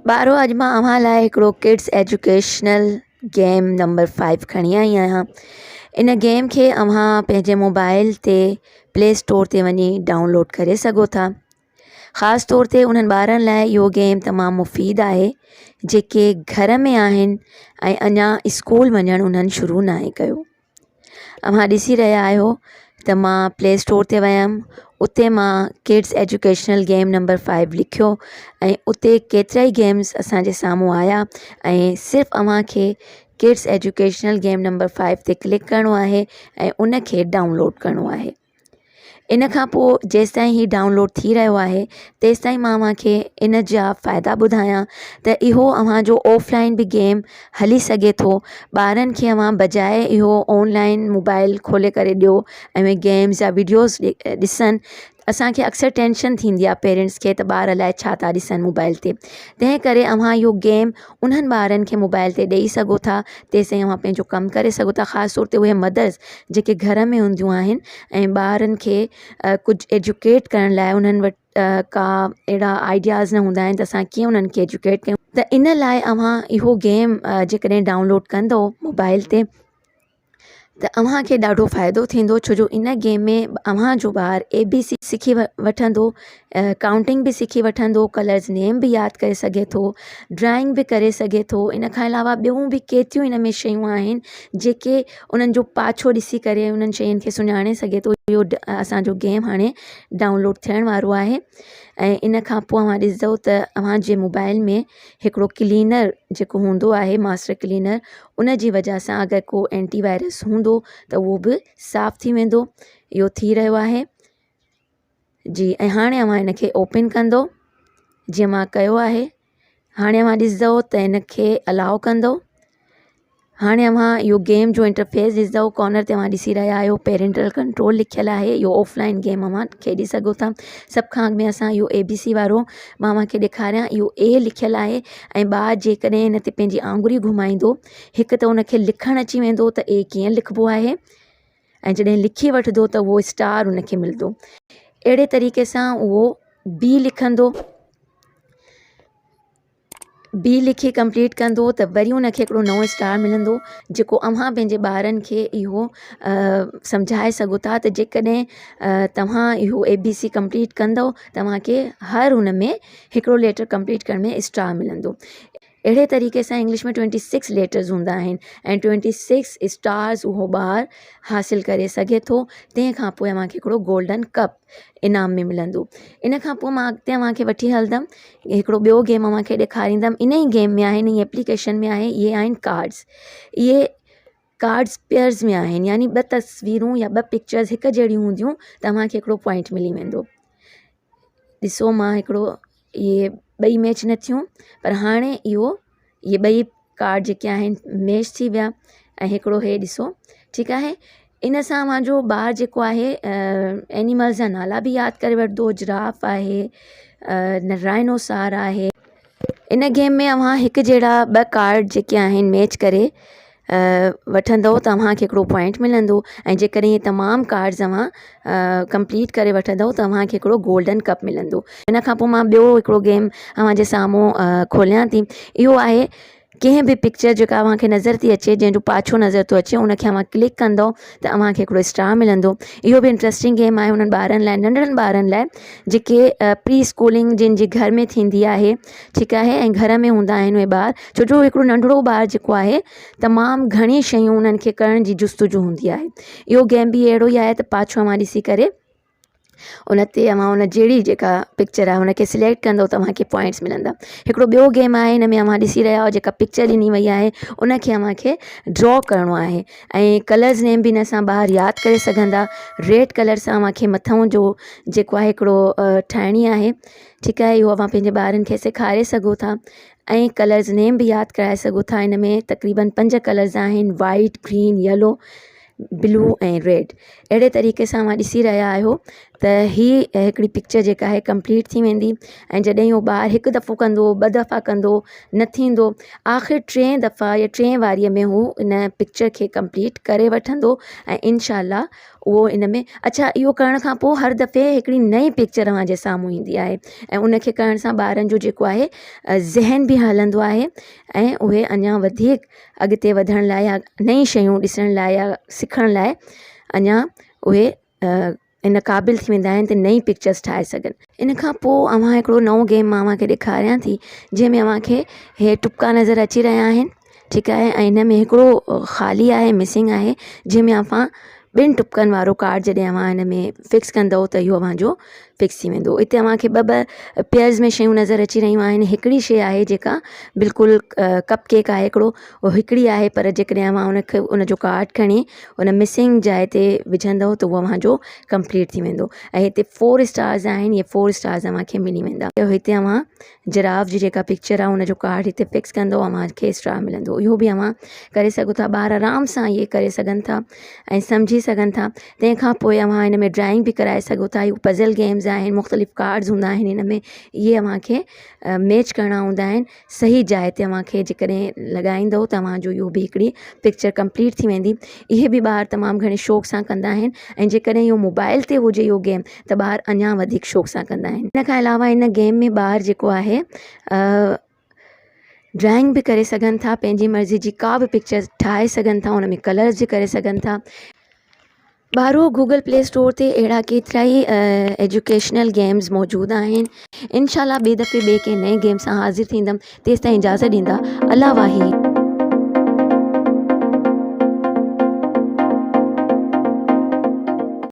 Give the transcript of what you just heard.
ٻارو اڄ مان اوهان لاءِ هڪڙو kids educational game number five کڻي آئي آهيان ان گيم کي اوهان پنهنجي موبائل تي پلي اسٽور تي وڃي ڊائونلوڊ ڪري سگهو ٿا خاص طور تي انهن ٻارن لاءِ اهو گيم تمام مفيد آهي جيڪي گهر ۾ آهن ۽ اڃا اسڪول وڃڻ انهن شروع ناهي ڪيو. اوهان ڏسي رهيا آهيو ته مان پلي اسٽور تي ويم اتي مان kids educational game number five لکيو ۽ اتي ڪيترا ئي گيمز اسان جي سامهون آيا ۽ صرف اوهان کي kids educational game number five تي ڪلڪ ڪرڻو آهي ۽ ان کي ڊائونلوڊ ڪرڻو آهي. ان کان پوءِ جيستائين هي ڊائونلوڊ ٿي رهيو آهي تيستائين مان اوهان کي ان جا فائدا ٻڌايان ته اهو اوهان جو آفلائن به گيم هلي سگهي ٿو ٻارن کي اوهان بجاءِ اهو آنلائن موبائل کولي ڪري ڏيو ۽ اهي گيمز يا وڊيوز ڏسن اسان کي اڪثر ٽينشن ٿيندي آهي پيرينٽس کي ته ٻار الائي ڇا ٿا ڏسن موبائل تي تنهن ڪري اوهان اهو گيم انهن ٻارن کي موبائل تي ڏيئي سگهو ٿا تيستائين اوهان پنهنجو ڪم ڪري سگهو ٿا خاص طور تي اهي مدرس جيڪي گهر ۾ هونديون آهن ۽ ٻارن کي ڪجهه ايجوڪيٽ ڪرڻ لاءِ انهن وٽ ڪا اهڙا آئيڊياز نه هوندا آهن ته اسان ڪيئن انهن کي ايجوڪيٽ ڪيون ته ان لاءِ اوهان اهو گيم جيڪڏهن ڊائونلوڊ ڪندو موبائل تي ته اوهان کي ڏاڍو فائدو ٿيندو ڇو جو ان گيم ۾ اوهان جو ٻار اي بي سي سکي وٺندو ڪائونٽنگ به سکي وٺندو ڪلرز نيم به ياد ڪري سگهي ٿو ڊرائنگ به ڪري سگهي ٿو ان کان علاوه ٻيون به ڪيتريون ان ۾ شيون آهن جيڪي انهن جو پاڇو ڏسي ڪري انهن شين کي سڃاڻي سگهي ٿو اهو اسانجو گيم هاڻي ڊائونلوڊ ٿيڻ وارو آهي ۽ ان کان پوءِ اوهان ڏسندو ته اوهان جي موبائل ۾ هڪڙو ڪلينر جيڪو هوندو آهي ماسٽر ڪلينر ان جي وجهه سان اگر ڪو اينٽي وائرس هوندو ته اهو به صاف ٿي ويندو اهو ٿي رهيو آهي جي ۽ هاڻي اوهان ان کي اوپن ڪندو جيئن مان ڪيو آهي هاڻي اوهان ڏسندو ته ان کي الائو ڪندو هاڻي اوهان اهو گيم جو انٽرفيس ڏسندؤ ڪارنر تي اوهان ڏسي رهيا آهيو پيرينٽل ڪنٽرول لکيل آهي اهو آفلائن گيم اوهان کيڏي سگهو ٿا سڀ کان اڳ ۾ اسان اهو اي بي سي وارو مان اوهان کي ڏيکاريان اهو اي لکيل آهي ۽ ٻار جيڪڏهن هن تي پنهنجي آڱريون گهمائيندو هڪ ته ان کي لکڻ اچي ويندو ته اي ڪيئن لکبو آهي ۽ جڏهن لکي وٺندو ته اهو اسٽار ان کي ملندو اهڙي طريقي سان اهو بي لکندو بي لکي ڪمپليٽ ڪندو ته وري ان کي هڪڙو نئون اسٽار ملندو جيڪو اوهان پنهنجي ٻارن کي اهو سمجهائي سگهو ٿا ته جيڪڏهن توهان اهو اي بي سي ڪمپليٽ ڪندو توهان کي هر هن ۾ هڪڙو ليٽر ڪمپليٽ ڪرڻ ۾ اسٽار ملندو اهڙي طريقي سان انگلش ۾ ٽوئنٽي سڪس ليٽرز هوندا آهن ۽ ٽوئنٽي سڪس اسٽارز اهو ٻار حاصل ڪري سگهي ٿو تنهن کان پوءِ اوهان کي هڪڙو گولڊن ڪپ انعام ۾ ملندو ان کان پوءِ مان اڳتي اوهان کي وٺي هلندم هڪڙو ٻيو گيم اوهان کي ڏيکاريندم ان ئي گيم ۾ آهي ان ئي ايپليڪيشن ۾ آهي اهي آهن ڪارڊس اهي ڪارڊس پيئرس ۾ آهن يعني ٻه تصويرون يا ٻه پڪچرس هڪ جهڙيون هونديون ته اوهان کي هڪڙو پوائنٽ ملي ويندو ڏسو مان هڪڙو اهي ٻئي ميچ نه ٿيون پر هاڻي اهو اهي ٻئي ڪارڊ جيڪي آهن ميچ ٿي ويا ۽ هڪڙو هي ڏسو ٺيڪ آهي ان سان اوهان جو ٻار جيڪو آهي اينيملز جا نالا به ياد ڪري وٺندو جراف آهي رائنوسار آهي ان گيم ۾ اوهان هڪ جهڙا ٻه ڪارڊ جيڪي آهن ميچ ڪري وٺندو ته اوهان کي هڪڙو پوائنٽ ملندو ۽ جيڪڏهن اهي تمام ڪارڊز اوهان ڪمپليٽ ڪري وٺندو ته اوهان کي هڪڙو گولڊن ڪپ ملندو ان کان پوءِ مان ٻيو هڪڙو گيم اوهان جي سامهون کوليان ٿي اهو آهي ڪنهن به پڪچر جيڪا اوهان کي نظر ٿي اچي جنهن جو پاڇو نظر ٿو اچي ان کي اوهان ڪلڪ ڪندو ته اوهان کي هڪڙو اسٽار ملندو اهو به انٽرسٽنگ گيم آهي انهن ٻارن لاءِ ننڍڙن ٻارن لاءِ جيڪي پري اسڪولنگ جن جي گهر ۾ ٿيندي آهي ٺيڪ آهي ۽ گهر ۾ هوندا آهن اهي ٻار ڇو جو هڪڙو ننڍڙو ٻار جيڪو آهي تمام گهڻي شيون انهن کي ڪرڻ جي جستجو هوندي آهي اهو گيم به اهڙو ئي آهي ته پاڇو اوهان ڏسي ڪري ان تي اوهان ان جهڙي جيڪا پڪچر آهي ان کي سليڪٽ ڪندو ته اوهان کي پوائنٽس ملندا هڪڙو ٻيو گيم آهي هن ۾ اوهان ڏسي رهيا آهيو جيڪا پڪچر ڏني وئي آهي ان کي اوهان کي ڊرا ڪرڻو آهي ۽ ڪلرز نيم به ان سان ٻار ياد ڪري سگهندا ريڊ ڪلر سان اوهان کي مٿان جو جيڪو آهي هڪڙو ٺاهڻي آهي ٺيڪ آهي اهو اوهان پنهنجي ٻارن کي سيکاري سگهو ٿا ۽ ڪلرز نيم به ياد ڪرائي سگهو ٿا ان ۾ تقريبن پنج ڪلرز آهن وائيٽ گرين يلو بلو ۽ ريڊ اهڙي طريقي سان اوهان ڏسي رهيا آهيو ته هي هڪڙي پڪچر جيڪا آهي ڪمپليٽ ٿي ويندي ۽ جڏهن اهو ٻار هڪ دفعو ڪندو ٻه دفعا ڪندو نه ٿيندو آخر ٽئين دفعا يا ٽئين واريء ۾ هو ان پڪچر کي ڪمپليٽ ڪري وٺندو ۽ انشاء الله اهو ان ۾ اڇا اهو ڪرڻ کان پوءِ هر دفعي هڪڙي نئين پڪچر اوهان جي سامهون ايندي آهي ۽ ان کي ڪرڻ سان ٻارن جو جيڪو آهي ذهن به هلندو آهي ۽ اهي اڃا وڌيڪ اڳتي وڌڻ لاءِ يا نئين شيون ڏسڻ لاءِ يا سکڻ لاءِ اڃا اهي ان قابل ٿي ويندا آهن ته نئين پڪچرس ٺاهي سگهن. ان کان پوءِ اوهان هڪڙو نئون گيم مان اوهان کي ڏيکاريان ٿي جنهن ۾ اوهان کي هي ٽپڪا نظر اچي رهيا آهن ٺيڪ آهي ۽ هن ۾ هڪڙو خالي آهي مسنگ آهي جنهن ۾ اوهان ٻن ٽپڪن وارو ڪارڊ جڏهن اوهان هن ۾ فڪس ڪندؤ ته اهو اوهان جو فڪس ٿي ويندو اتي اوهان کي ٻه ٻه پيئرز ۾ شيون نظر اچي رهيون آهن هڪڙي شيءِ آهي جيڪا بلڪل ڪپ ڪيڪ آهي هڪڙو اهو هڪڙي آهي پر جيڪڏهن اوهان ان کي ان جو ڪارڊ کڻي ان مسنگ جاءِ تي وجهندؤ ته اهو اوهان جو ڪمپليٽ ٿي ويندو ۽ هتي فور اسٽارز آهن اهي فور اسٽارز اوهان کي ملي ويندا هتي اوهان جراف جي جيڪا پڪچر آهي ان جو ڪارڊ هتي فڪس ڪندو اوهان کي اسٽار ملندو اهو به اوهان ڪري سگهو ٿا ٻار آرام سان اهي ڪري سگهن ٿا ۽ سمجهي سگهن ٿا تنهن کان پوءِ اوهان هن ۾ ڊرائنگ به ڪرائي سگهو ٿا اهي پزل گيمز آهن مختلف ڪارڊز هوندا آهن هن ۾ اهي اوهان کي ميچ ڪرڻا هوندا آهن صحيح جاءِ تي اوهان کي جيڪڏهن لڳائيندو ته اوهان جو اهو به هڪڙي پڪچر ڪمپليٽ ٿي ويندي اهي به ٻار تمام گهڻي شوق سان ڪندا آهن ۽ جيڪڏهن اهو موبائل تي هجي اهو گيم ته ٻار اڃا وڌيڪ شوق سان ڪندا آهن ان کان علاوه ان گيم ۾ ٻار جيڪو آهي ڊرائنگ به ڪري سگهن ٿا پنهنجي مرضي جي ڪا به پڪچر ٺاهي سگهن ٿا ان ۾ ڪلرز به ڪري سگهن ٿا ٻارو گوگل پلي اسٽور تي اهڙا ڪيترا ئي ايجوڪيشنل گيمز موجود آهن انشاء الله ٻئي دفعي ٻئي ڪنهن نئين گيم سان حاضر ٿيندم تيستائين اجازت ڏيندا الله واهي.